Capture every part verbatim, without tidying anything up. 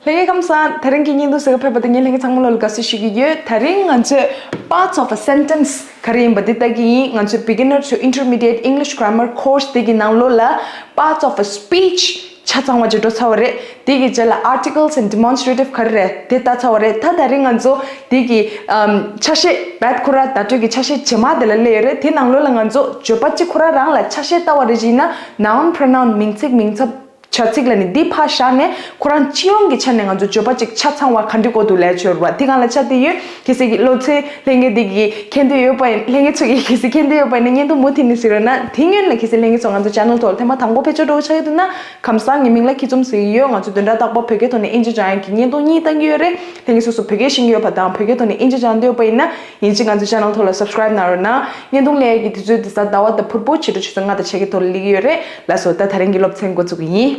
ལྷན་རྒྱས་ཁམས་བཟང་། དེ་རིང་གི་བརྙན་ཐུང་གཟིགས་ག་ཕེབས་པ་དེ་ངས་ལྷན་རྒྱས་ཚང་མ་ལོ་ལ་དགའ་བསུ་ཞུ་གི་ཡོད། དེ་རིང་ང་ཚོས་parts of a sentence ག་རེ་ཡིན་པ་འདི་ལྟ་གི་ཡིན། ང་ཚོས་Beginner to Intermediate English Grammar Course དེ་གི་ནང་ལོགས་ལ་parts of a speech ཆ་ཚང་བ་ཅིག་འགྲོ་ཚར་བ་རེད། དེ་གི་རྗེས་ལ་articles and demonstrative ག་རེ་རེད་དེ་ལྟ་ཚར་བ་རེད། ད་དེ་རིང་ང་ཚོ་དེ་གི་ཨམ་ཆ་ཤས་བད་ཁོ་ར་བརྡ་སྤྲོད་ཀྱི་ཆ་ཤས་རྗེས་མ་དེ་ལ་སླེབས་ཡོད་རེད། དེ་ནང་ལོགས་ལ་ང་ཚོ་བརྗོད་པ་གཅིག་ཁོ་ར་རང་ལ་ཆ་ཤས་ལྟ་བ་རེད་ཅེ་ན། noun pronoun མིང་ཚིག་མིང་ཚབ་བྱ་ཚིག་ལ་ནི་འདི་ཕར་བཞག་ནས་ཁོ་རང་སྤྱི་ཡོངས་ཀྱི་ཆ་ནས་ང་ཚོ་བརྗོད་པ་ཅིག་ཆ་ཚང་བ་ག་འདྲ་དགོས་འདུག་ལབ་ཡ་ཅིག་ཡོད་རེད་བ། དེ་སྒང་ལ་ཆ་དེ་ཡོད། གལ་སྲིད་ཀྱི་སློབ་ཚན་ལྷན་རྒྱས་འདི་གི་མཁྱེན་འདོད་ཡོད་པ་ཡིན། ལྷན་རྒྱས་ཚོ་གི་གལ་སྲིད་མཁྱེན་འདོད་ཡོད་པ་ཡིན་ན་བརྙན་ཐུང་མུ་མཐུད་ནས་གཟིགས་རོགས་གནང་། དེ་སྔོན་ལ་གལ་སྲིད་ལྷན་རྒྱས་ཚོ་ང་ཚོ་channel ཐོག་ལ་ཐེངས་མ་དང་པོ་ཕེབས་འབྱོར་འགྲོ་ཆགས་ཡོད་འདུག་ན། ཁམས་བཟང་། ངའི་མིང་ལ་ཁྱི་ཚོམ་ཟེར་གྱི་ཡོད། ང་ཚོ་བདུན་ཕྲག་རྟག་པར་བོད་སྐད་ཐོག་ནས་དབྱིན་ཇི་སྦྱང་ཡག་གི་བརྙན་ཐུང་གཉིས་བཏང་གི་ཡོད་རེད། ལྷན་རྒྱས་སོ་སོ་བོད་སྐད་ཤེས་ཀྱི་ཡོད་པ་དང་བོད་སྐད་ཐོག་ནས་དབྱིན་ཇི་སྦྱང་འདོད་ཡོད་པ་ཡིན་ན། ཡིན་གཅིག་ང་ཚོའི་channel ཐོག་ལ་subscribe གནང་རོགས་གནང་། བརྙན་ཐུང་སླེབས་ཡག་གི་དུས་ཚོད་དེ་གཟའ་ཟླ་བ་དང་ཕུར་བུ་ཕྱི་དྲོ་ཆུ་ཚོད་ལྔ་དང་ཕྱེད་ཀའི་ཐོག་ལ་སླེབས་ཀྱི་ཡོད་རེད། ལགས་སོ། ད་དེ་རིང་གི་སློབ་ཚན་འགོ་འཛུགས་ཀྱི་ཡིན།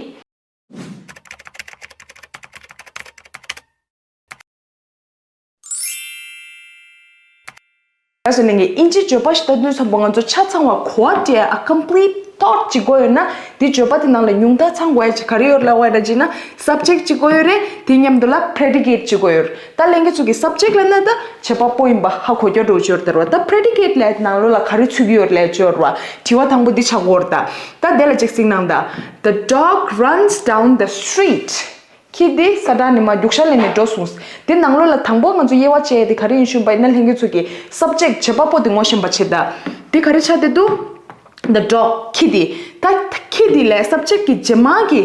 ལགས་སོ། ལྷན་རྒྱས། དབྱིན་ཇིའི་བརྗོད་པ་ཞིག་ལྟ་དུས་ཙམ་པ་ང་ཚོ་ཆ་ཚང་བ་གོ་བ་སྤྲད་ཡ་a complete thought ཅིག་དགོས་ཡོད་ན། དེ་བརྗོད་པ་དེ་ནང་ལ་ཉུང་མཐའ་ཚང་དགོས་ཡ་ཅིག་ག་རེ་ཡོད་ལབ་པ་ཡིན་ན་subject ཅིག་དགོས་ཡོད་རེད། དེ་མཉམ་དུ་ལ་predicate ཅིག་དགོས་ཡོད་རེད། ད་ལྷན་རྒྱས་ཚོ་གི་subject ལབ་ན་ད་བྱེད་པ་པོ་ཡིན་པ་ཧ་གོ་རྒྱུ་འགྲོ་ཅོར་དར་བ། ད་predicate ལབ་ནང་ལོགས་ལ་ག་རེ་ཚུད་ཀྱི་ཡོད་ལབ་ཅོར་བ། དྲི་བ་དང་པོ་འདི་ཆགས་ཀྱི་ཡོད་རེད། ད་ད་དེ་ལ་ཅིག་གཟིགས་གནང་ད། The dog runs down the street. ཁྱི་དེ་ས་བྲག་ནས་མར་རྒྱུག་ཤར་ལེན་ནས་འགྲོ་སོང་། དེ་ནང་ལོགས་ལ་དང་པོ་ང་ཚོ་དབྱེ་བ་ཕྱེ་ཡ་དེ་ག་རེ་ཡིན་ཞུས་པ་ཡིན་ན། ལྷན་རྒྱས་ཚོ་གི་subject བྱེད་པ་པོ་དེ་ངོ་ཤེས་པ་བྱེད་ད། དེ་ག་རེ་ཆགས་བསྡད་འདུག The dog ཁྱི་དེ། ད་ཁྱི་དེ་ལ་subject གི་རྗེས་མ་གི་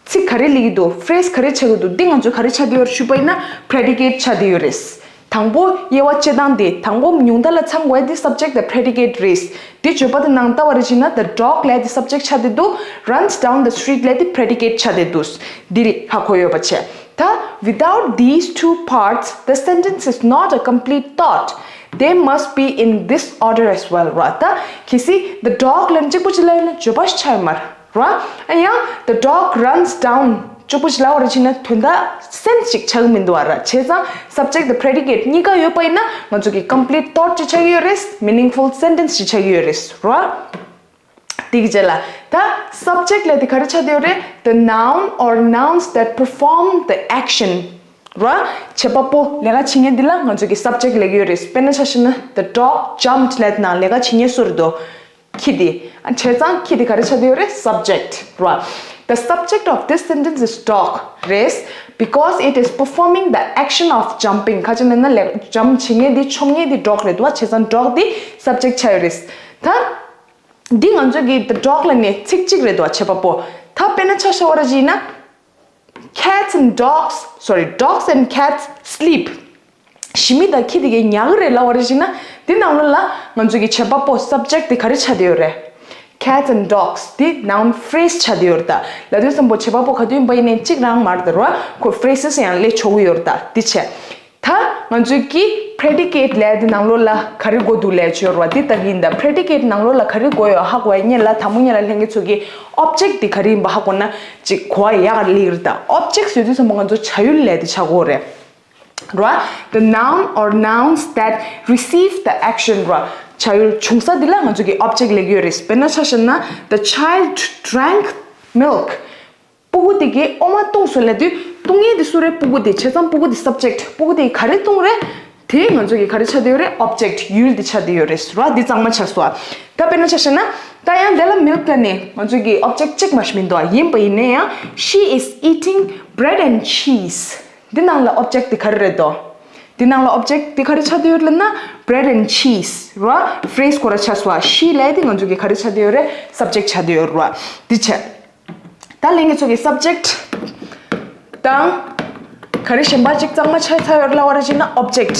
ཚིག་ག་རེ་སླེབས་ཀྱི་འདུག phrase ག་རེ་ཆགས་ཀྱི་འདུག་འདི་ང་ཚོ་ག་རེ་ཆགས་བསྡད་ཡོད་རེད་ཞུས་པ་ཡིན་ན་predicate ཆགས་བསྡད་ཡོད་རེད། དང་པོ་དབྱེ་བ་ཕྱེ་སྟངས་དེ། དང་པོ་ཉུང་མཐའ་ལ་ཚང་དགོས་དེ་subject དང་predicate རེད། དེ་བརྗོད་པ་དེ་ནང་ལྟ་བ་རེ་བྱས་ན། The dog ལབ་དེ་subject ཆགས་བསྡད་འདུག runs down the street ལབ་དེ་predicate ཆགས་བསྡད་འདུག་འདི་རེད་ཧ་གོ་ཡོད་པ་བྱས། ད་without these two parts, the sentence is not a complete thought. They must be in this order as well ར། ད་གལ་སྲིད་the dog ལབ་ནས་གཅིག་པོ་ཅིག་ལབ་ཡོད་ན་བརྗོད་པ་ཞིག་ཆགས་ཡོད་མ་རེད། ར། ཨ་ཡང་the dog runs down གཅིག་པོ་ཞིག་ལབ་པ་རེ་བྱས་ན་དོན་དག་སེམས་ཤིག་ཆགས་ཀྱི་མི་འདུག་བ་ར། བྱས་ཙང་subject དང་predicate གཉིས་ཀ་ཡོད་པ་ཡིན་ན་ང་ཚོ་གི་complete thought ཅིག་ཆགས་ཀྱི་ཡོད་རེད། meaningful sentence ཅིག་ཆགས་ཀྱི་ཡོད་རེད་ར། དེ་གི་རྗེས་ལ་ད་subject ལབ་དེ་ག་རེ་ཆགས་བསྡད་ཡོད་རེད། The noun or nouns that perform the action ར། བྱེད་པ་པོ་ལས་ཀ་བྱེད་མཁན་འདི་ལ་ང་ཚོ་གི་subject ལབ་ཀྱི་ཡོད་རེད། དཔེར་ན་ཆ་བཞག་ན་the dog jumped ལབ་དེ་ནང་ལས་ཀ་བྱེད་མཁན་སུ་རེད་དོ། ཁྱི་དེ། ཨ་བྱས་ཙང་ཁྱི་དེ་ག་རེ་ཆགས་བསྡད་ཡོད་རེད། subject ར། The subject of this sentence is dog རེད། Because it is performing the action of jumping. ག་ཅི་ལབ་ན་ལས་jump བྱེད་མཁན་དེ་མཆོང་མཁན་དེ་dog རེད་དོ། བྱས་ཙང་dog དེ་subject ཆགས་ཡོད་རེད། ད་འདི་ང་ཚོ་གི་the dog ལབ་ནས་ཚིག་གཅིག་རེད་དོ་བྱེད་པ་པོ། ད་དཔེར་ན་ཆ་བཞག་པ་ར་བྱས་ན། Cats and dogs, sorry, dogs and cats sleep. ཞི་མི་དང་ཁྱི་དེ་གའི་ཉལ་གི་རེད་ལབ་པ་རེ་བྱས་ན། འདི་ནང་ལོགས་ལ་ང་ཚོ་གི་བྱེད་པ་པོ་subject དེ་ག་རེ་ཆགས་བསྡད་ཡོད་རེད། Cats and dogs དེ་noun phrase ཆགས་བསྡད་ཡོད་རེད་ད། ལབ་དུས་ཙམ་པོ་བྱེད་པ་པོ་ག་དུས་ཡིན་པ་ཡིན་ནའི་གཅིག་རང་མ་རེད་ད་ར། ཁོ་phrases ཡང་སླེབས་ཆོག་གི་ཡོད་རེད་ད། འདི་བྱས། ད་ང་ཚོ་གི་predicate ལབ་དེ་ནང་ལོགས་ལ་ག་རེ་དགོས་འདུག་ལབ་ཅོར་བ་འདི་ལྟ་གི་ཡིན་ད། predicate ནང་ལོགས་ལ་ག་རེ་དགོས་ཡོད་ཧ་གོ་ཡ་སྔོན་ལ་དང་པོ་སྔོན་ལ་ལྷན་རྒྱས་ཚོ་གི་object དེ་ག་རེ་ཡིན་པ་ཧ་གོ་ན་ཅིག་གོ་བ་ཡག་ག་སླེབས་ཀྱི་རེད་ད། object ཟེར་དུས་ཙམ་པ་ང་ཚོ་བྱ་ཡུལ་ལབ་དེ་ཆགས་ཀྱི་ཡོད་རེད། ར། The noun or nouns that receive the action ར། བྱ་ཡུལ་བྱུང་ས་འདི་ལ་ང་ཚོ་གི་object ལབ་ཀྱི་ཡོད་རེད། དཔེར་ན་ཆ་བཞག་ན། The child drank milk. སྤུ་གུ་དེ་གིས་འོ་མ་བཏུང་སོང་ལབ་དུས་བཏུང་མཁན་དེ་སུ་རེད། སྤུ་གུ་དེ། བྱས་ཙང་སྤུ་གུ་དེ་subject སྤུ་གུ་དེ་ག་རེ་བཏུང་རེད། དེ་ང་ཚོ་གི་ག་རེ་ཆགས་བསྡད་ཡོད་རེད། object ཡུལ་དེ་ཆགས་བསྡད་ཡོད་རེད་ར། འདི་གཙང་མ་ཆགས་སོང་། ད་དཔེར་ན་ཆ་བཞག་ན། ད་ཡང་དེ་ལ་milk ལབ་ནས་ང་ཚོ་གི་object གཅིག་མ་ཞིག་མི་འདུག་ཡིན་པ་ཡིན་ན་ཡང་། She is eating bread and cheese. འདི་ནང་ལ་object དེ་ག་རེ་རེད་དོ། འདི་ནང་ལ་object དེ་ག་རེ་ཆགས་བསྡད་ཡོད་ལབ་ན་bread and cheese ར། phrase ཁོ་ར་ཆགས་སོང་། She ལབ་དེ་ང་ཚོ་གི་ག་རེ་ཆགས་བསྡད་ཡོད་རེད། subject ཆགས་བསྡད་ཡོད་ར། འདི་བྱས། ད་ལྷན་རྒྱས་ཚོ་གི་subject དང་ག་རེ་གཞན་པ་ཅིག་གཙང་མ་ཆགས་ཚར་ཡོད་ལབ་པ་རེ་བྱས་ན། object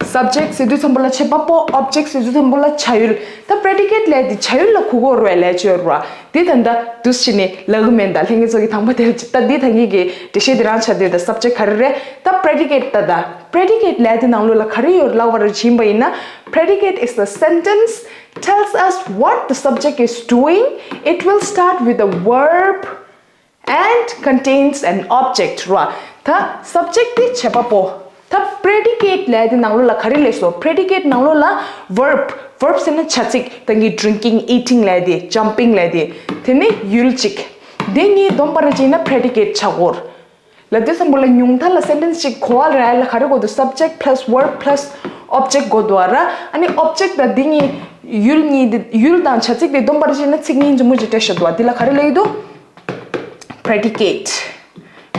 subject ཟེར་དུས་ཙམ་པ་ལ་བྱེད་པ་པོ། object ཟེར་དུས་ཙམ་པ་ལ་བྱ་ཡུལ། ད་predicate ལབ་དེ་བྱ་ཡུལ་ལ་གོ་གི་ཡོད་རེད་ལབ་ཅོར་བ། འདི་ད་ལྟ་འདུག་སེ་བྱས་ནས་ལབ་གི་མེད་ད། ལྷན་རྒྱས་ཚོ་གི་དང་པོ་དེར་ད་འདི་ད་ངེད་ཀྱི་འགྲེལ་བཤད་དེ་རང་ཆགས་བསྡད་ཡོད་ད། subject ག་རེ་རེད། ད་predicate ད་ད་predicate ལབ་དེ་ནང་ལོགས་ལ་ག་རེ་ཡོད་ལབ་པ་རེ་བྱས་པ་ཡིན་ན། predicate is the sentence tells us what the subject is doing. It will start with a verb and contains an object ར། ད་subject དེ་བྱེད་པ་པོ། ད་predicate ལབ་དེ་ནང་ལོགས་ལ་ག་རེ་སླེབས་སོང་། predicate ནང་ལོགས་ལ་verb verb ཟེར་ན་བྱ་ཚིག་ད་གི་drinking, eating ལབ་དེ། jumping ལབ་དེ། དེ་ནི་ཡུལ་གཅིག་འདི་གཉིས་བསྡོམས་པ་རེད་ཅེ་ན་predicate་ཆགས་ཀྱི་ཡོད་རེད། ལབ་དུས་ཙམ་པ་ལ་ཉུང་མཐའ་ལ་sentence་གཅིག་གོ་བ་རག་ཡ་ལ་ག་རེ་དགོས་འདུག subject plus verb plus object་དགོས་འདུག་ཨ་ར། ཨ་ནི་object་དང་འདི་གཉིས་ཡུལ་གཉིས་འདི་ཡུལ་དང་བྱ་ཚིག་དེ་བསྡོམས་པ་རེད་ཅེ་ན་ཚིག་རྙིང་ཆེན་པོ་ཅིག་སྤྲད་བཞག་འདུག་ཨ། འདི་ལ་ག་རེ་ལབ་ཀྱི་འདུག predicate།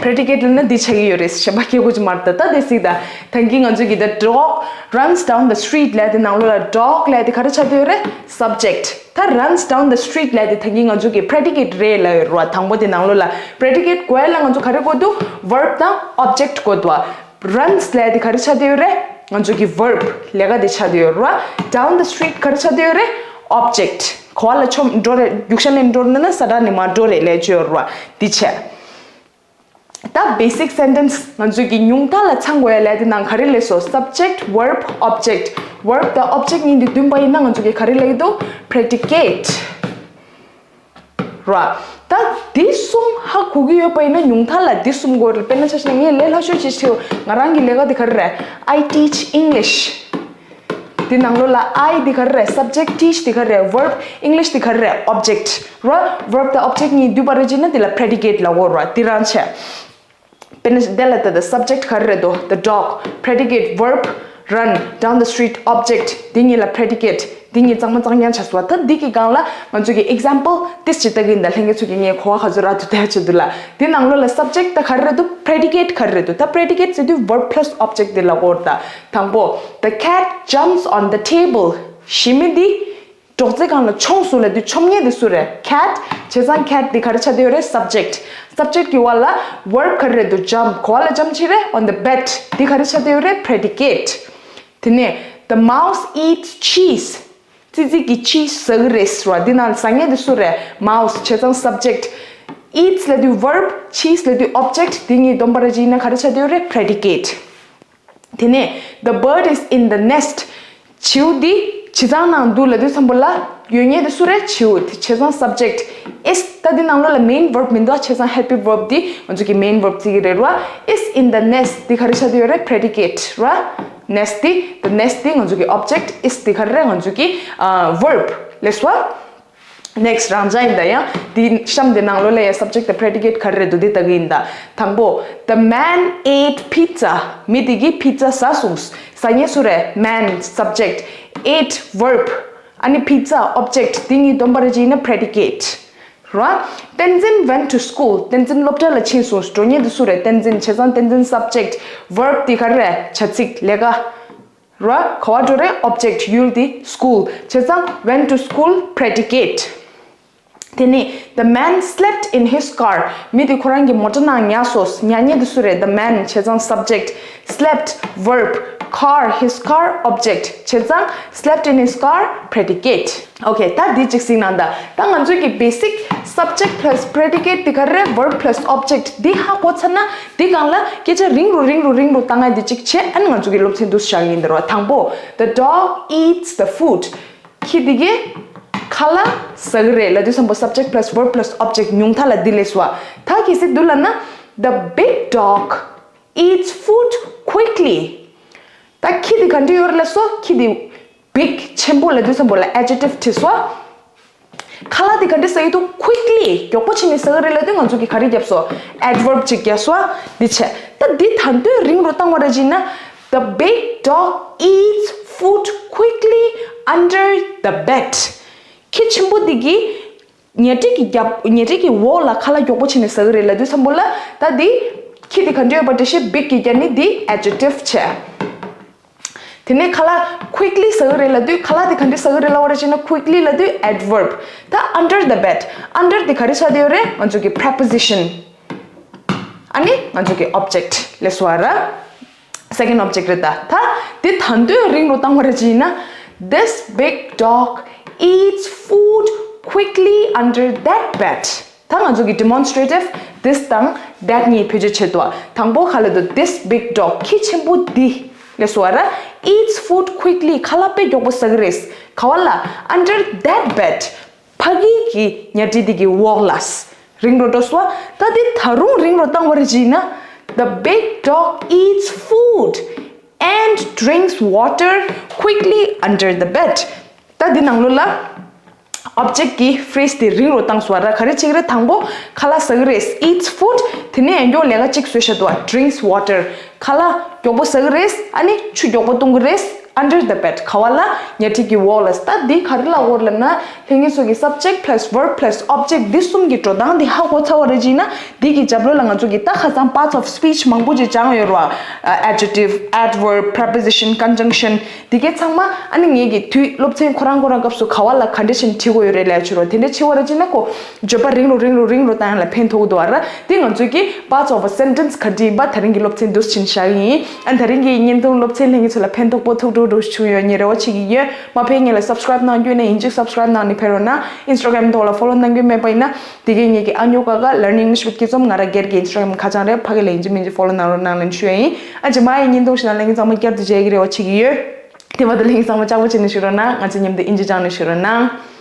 predicate་ལབ་ན་འདི་ཆགས་ཀྱི་ཡོད་རེད། གཞན་པ་སྐད་གོ་ཅིག་མ་རེད། ད་ད་དེ་གཟིགས་ད། ད་གིན་ང་ཚོ་གི་the dog runs down the street་ལབ་དེ་ནང་ལོགས་ལ་dog་ལབ་དེ་ག་རེ་ཆགས་བསྡད་ཡོད་རེད། subject། ད་runs down the street་ལབ་དེ་ད་གིན་ང་ཚོ་གི་predicate་རེད་ལབ་ཡོད་རེད་བ། དང་པོ་དེ་ནང་ལོགས་ལ་predicate་དགོས་ཡ་ལ་ང་ཚོ་ག་རེ་དགོས་འདུག verb་དང་object་དགོས་འདུག་བ། runs་ལབ་དེ་ག་རེ་ཆགས་བསྡད་ཡོད་རེད། ང་ཚོ་གི་verb་ལས་ཀ་དེ་ཆགས་བསྡད་ཡོད་རེད་བ། down the street་ག་རེ་ཆགས་བསྡད་ཡོད་རེད། object། ག་པར་ལ་མཆོང་འགྲོ་རེད། རྒྱུག་ཤར་ནས་འགྲོ་ན་ན་ས་དྲག་ནས་མར་འགྲོ་རེད་ལབ་བྱས་ཡོད་རེད་བ། འདི་བྱས། ད་basic sentence་ང་ཚོས་ཀྱི་ཉུང་མཐའ་ལ་ཚང་དགོས་ཡ་ལབ་དེ་ནང་ག་རེ་ལབ་སོང་། subject verb object། verb་དང་object་གཉིས་འདི་བསྡོམས་པ་ཡིན་ན་ང་ཚོས་ཀྱི་ག་རེ་ལབ་ཀྱི་འདུག predicate་ར། ད་འདི་གསུམ་ཧ་གོ་གི་ཡོད་པ་ཡིན་ན་ཉུང་མཐའ་ལ་འདི་གསུམ་དགོས་རེད། དཔེར་ན་ཆ་བཞག་ན་ངས་ལས་སླ་ཤོས་ཅིག་བྱས། ང་རང་གི་ལས་ཀ་འདི་ག་རེ་རེད། I teach English། འདི་ནང་ལོགས་ལ་I་འདི་ག་རེ་རེད། subject། teach་འདི་ག་རེ་རེད། verb། English་འདི་ག་རེ་རེད། object་ར། verb་དང་object་གཉིས་བསྡུས་པ་རེད་ཅེ་ན་འདི་ལ་predicate་ལབ་ཀྱི་ཡོད་རེད་བ། འདི་རང་བྱས། དཔེར་ན་དེ་ལ་ད་the subject་ག་རེ་རེད་འདུག the dog། predicate verb run down the street། object། འདི་གཉིས་ལ་predicate། འདི་གཉིས་གཙང་མ་གཙང་རྐྱང་ཆགས་སོང་བ། ད་འདི་གི་སྒང་ལ་ང་ཚོ་གི་example་ཏིས་ཅིག་ལྟ་གི་ཡིན། ད་ལྷན་རྒྱས་ཚོ་གི་ངས་གོ་བ་ག་ཚོད་རག་འདུག་བལྟ་ཡ་ཆེད་དུ་ལ། འདི་ནང་ལོགས་ལ་subject་ད་ག་རེ་རེད་འདུག predicate་ག་རེ་རེད་འདུག་ད་predicate་ཟེར་དུས་verb plus object་འདི་ལབ་ཀྱི་ཡོད་རེད། ད་དང་པོ། The cat jumps on the table། ཞི་མི་འདི་སྒྲོག་ཙེ་སྒང་ལ་མཆོངས་སོང་ལབ་དུས་མཆོང་མཁན་དེ་སུ་རེད། cat། བྱས་ཙང་cat་འདི་ག་རེ་ཆགས་བསྡད་ཡོད་རེད། subject། subject་གི་འོག་ལ་verb་ག་རེ་རེད་འདུག jump། ག་པར་ལ་jump་བྱས་རེད། on the bed། འདི་ག་རེ་ཆགས་བསྡད་ཡོད་རེད། predicate། དེ་ནས་the mouse eats cheese། ཙི་ཙི་གིས་cheese་ཟ་གི་རེད་ཟེར་བ། འདི་ནང་ཟ་མཁན་དེ་སུ་རེད། mouse། བྱས་ཙང་subject། eats་ལབ་དུས་verb། cheese་ལབ་དུས་object། འདི་གཉིས་བསྡོམས་པ་རེད་ཅེ་ན་ག་རེ་ཆགས་བསྡད་ཡོད་རེད། predicate། དེ་ནས་the bird is in the nest། བྱིའུ་འདི་བྱི་ཚང་ནང་འདུག་ལབ་དུས་ཙམ་པ་ལ་ཡོད་མཁན་དེ་སུ་རེད། བྱིའུ། དེ་བྱས་ཙང་subject་is། ད་འདི་ནང་ལོགས་ལ་main verb་མི་འདུག་བྱས་ཙང་helping verb་འདི་ང་ཚོ་གི་main verb་བརྩི་གི་རེད་བ། is in the nest་འདི་ག་རེ་ཆགས་བསྡད་ཡོད་རེད། predicate་ར། nest་འདི། the nest་འདི་ང་ཚོ་གི་object། is་འདི་ག་རེ་རེད། ང་ཚོ་གི་ཨ་verb་ལབ་སོང་བ། next་རང་འཇགས་ཡིན། ད་ཡང་འདི་གཤམ་འདི་ནང་ལོགས་ལ་ཡང་subject་དང་predicate་ག་རེ་རེད་འདུག་འདི་ལྟ་གི་ཡིན། ད་དང་པོ། The man ate pizza། མི་དེ་གིས་pizza་ཟ་སོང་། ཟ་མཁན་སུ་རེད། man། subject། ate་verb། ཨ་ནི་pizza་object། འདི་གཉིས་བསྡོམས་པ་རེད་ཅེ་ན་predicate་ར། བསྟན་འཛིན་went to school། བསྟན་འཛིན་སློབ་གྲྭ་ལ་ཕྱིན་སོང་། འགྲོ་མཁན་དེ་སུ་རེད། བསྟན་འཛིན། བྱས་ཙང་བསྟན་འཛིན་subject། verb་དེ་ག་རེ་རེད། བྱ་ཚིག་ལས་ཀ་ར། ག་པར་འགྲོ་རེད། object། ཡུལ་དེ་school། བྱས་ཙང་went to school་predicate། དེ་ནས་the man slept in his car། མི་དེ་ཁོ་རང་གི་མོ་ཊ་ནང་ཉལ་སོང་། ཉལ་མཁན་དེ་སུ་རེད། the man། བྱས་ཙང་subject། slept་verb། car། his car། object། བྱས་ཙང་slept in his car predicate། okay། ད་འདི་གཅིག་གཟིགས་གནང་ད། ད་ང་ཚོའི་གི་basic subject plus predicate་དེ་ག་རེ་རེད། verb plus object་འདི་ཧ་གོ་ཚར་ན་འདི་སྒང་ལ་སྐད་ཆ་རིང་རུ་རིང་རུ་རིང་རུ་བཏང་ཡ་འདི་གཅིག་བྱས། ཨ་ནི་ང་ཚོ་གི་སློབ་ཚན་འདུག་བཞག་གི་ཡིན། འདི་རོ། དང་པོ། The dog eats the food། ཁྱི་འདི་གིས་ཁ་ལག་ཟ་གི་རེད་ལབ་དུས་ཙམ་པ་subject plus verb plus object་ཉུང་མཐའ་ལ་འདི་ལབ་སོང་བ། ད་གལ་སྲིད་འདི་ལབ་ན། The big dog eats food quickly། ད་ཁྱི་འདི་ག་འདྲ་ཡོད་རེད་ལབ་སོང་། ཁྱི་འདི་big་ཆེན་པོ་ལབ་དུས་ཙམ་པ་ལ་adjective་བྲིས་སོང་བ། ཁ་ལག་འདི་ག་འདྲ་ཟ་གི་འདུག quickly་མགྱོགས་པོ་བྱས་ནས་ཟ་གི་རེད་ལབ་དུས་ང་ཚོ་གིས་ག་རེ་བརྒྱབ་སོང་། adverb་ཅིག་བརྒྱབ་སོང་བ། འདི་བྱས། ད་འདི་ད་དུང་རིང་རུ་བཏང་བ་རེད་ཅེ་ན། The big dog eats food quickly under the bed། ཁྱི་ཆེན་པོ་འདི་གིས་ཉལ་ཁྲི་གི་རྒྱབ། ཉལ་ཁྲི་གི་འོག་ལ་ཁ་ལག་མགྱོགས་པོ་བྱས་ནས་ཟ་གི་རེད་ལབ་དུས་ཙམ་པ་ལ། ད་འདི་ཁྱི་འདི་ག་འདྲ་ཡོད་པ་འགྲེལ་བཤད་big་གི་རྒྱབ་ནི་འདི་adjective་བྱས། དེ་ནས་ཁ་ལག་quickly་ཟ་གི་རེད་ལབ་དུས་ཁ་ལག་འདི་ག་འདྲ་ཟ་གི་རེད་ལབ་པ་རེད་ཅེ་ན་quickly་ལབ་དུས་adverb། ད་under the bed། under་འདི་ག་རེ་ཆགས་བསྡད་ཡོད་རེད། ང་ཚོ་གི་preposition། ཨ་ནི་ང་ཚོ་གི་object་ལབ་སོང་བ་ར། second object་རེད་ད། ད་འདི་ད་དུང་རིང་རུ་བཏང་བ་རེད་ཅེ་ན། This big dog eats food quickly under that bed། ད་ང་ཚོ་གི་demonstrative this་དང་that་གཉིས་བེད་སྤྱོད་བྱེད་དོ། དང་པོ་ག་ལབ་འདུག this big dog ཁྱི་ཆེན་པོ་འདི་ལབ་སོང་བ་ར། eats food quickly ཁ་ལག་དཔེ་མགྱོགས་པོ་ཟ་གི་རེད། ག་བ་ལ། under that bed། ཕ་གི་གི་ཉལ་ཁྲི་འདི་གི་འོག་ལ། རིང་རུ་འགྲོ་སོང་བ། ད་འདི་ད་རུང་རིང་རུ་བཏང་བ་རེད་ཅེ་ན། The big dog eats food and drinks water quickly under the bed། ད་འདི་ནང་ལོགས་ལ། object གི་phrase དེ་རིང་རུ་བཏང་སོང་བ་ར། ག་རེ་བྱེད་ཀྱི་རེད། དང་པོ་ཁ་ལག་ཟ་གི་རེད། eats food། དེ་ནས་ཡང་མགྱོགས་ལས་ཀ་གཅིག་བཟོས་བཞག་འདུག་བ། drinks water། ཁ་ལག་མགྱོགས་པོ་ཟ་གི་རེད། ཨ་ནི་ཆུ་མགྱོགས་པོ་བཏུང་གི་རེད། under the bed། ག་བ་ལ། ཉལ་ཁྲི་གི་འོག་ལ། ད་འདི་ག་རེ་ལབ་དགོས་རེད་ལབ་ན། ལྷན་རྒྱས་ཚོ་གི་subject plus verb plus object འདི་གསུམ་གྱི་འགྲོ་སྟངས་འདི་ཧ་གོ་ཚར་བ་རེད་ཅེ་ན། འདི་གི་རྒྱབ་ལོགས་ལ་ང་ཚོ་གི་ད་ཁ་སང་parts of speech མང་པོ་ཅིག་སྦྱངས་ཡོད་རེད་བ། adjective, adverb, preposition, conjunction འདི་གའི་ཚང་མ། ཨ་ནི་ངེད་ཀྱི་དུས་སློབ་ཚན་ཁོ་རང་ཁོ་རང་སྐབས་སུ་ག་བ་ལ་ག་འདྲ་ཞིག་བྲིས་དགོས་ཡོད་རེད་ལབ་ཡ་ཆོ་རོ། དེ་འདྲ་བྲིས་པ་རེད་ཅེ་ན་ཁོ་བརྗོད་པ་རིང་རུ་རིང་རུ་རིང་རུ་བཏང་ཡ་ལ་ཕན་ཐོགས་ཀྱི་འདུག་བ་ར། འདི་ང་ཚོ་གི་parts of a sentence ག་འདྲ་ཡིན་པ་ད་རིང་གི་སློབ་ཚན་འདུག་སེ་བྱས་ནས་བཞག་གི་ཡིན། ཨ་ནི་ད་རིང་གི་བརྙན་ཐུང་སློབ་ཚན་ལྷན་རྒྱས་ཚོ་ལ་ཕན་ཐོགས་པོ་ཐུགས་སྤྲོ་སྤྲོ་བྱུང་ཡོད་ངས་རེ་བ་བྱེད་ཀྱི་ཡོད། མ་ཕེབས་སྔོན་ལ་subscribe གནང་རྒྱུ་ཡིན་ན་ཡིན་གཅིག subscribe གནང་ནས་ཕེབས་རོགས་གནང་། Instagram ཐོག་ལ་follow གནང་རྒྱུ་མེད་པ་ཡིན་ན། དེ་གའི་ངེད་ཀྱི་ཨ་ཉོ་ཀ་ཀ་learning English with Kids ཨོམ། ང་རང་སྒེར་གྱི་Instagram ཁ་བྱང་རེད། ཕ་གི་ལ་ཡིན་གཅིག་མིན་གཅིག་follow གནང་རོགས་གནང་ལབ་ཞུ་ཡ་ཡིན། ཨ་ཅེ་མ་ཡི་བརྙན་ཐུང་ཞིག་ནང་ལྷན་རྒྱས་ཚང་མ་བསྐྱར་དུ་མཇལ་གྱི་རེ་བ་བྱེད་ཀྱི་ཡོད། དེ་བར་དུ་ལྷན་རྒྱས་ཚང་མ་ལྕགས་པོ་བྱས་ནས་བཞུགས་རོགས་གནང་། ང་ཚོའི་མཉམ་དུ་ཨིན་ཇི་སྦྱངས་ནས་བཞུགས་རོགས་གནང་།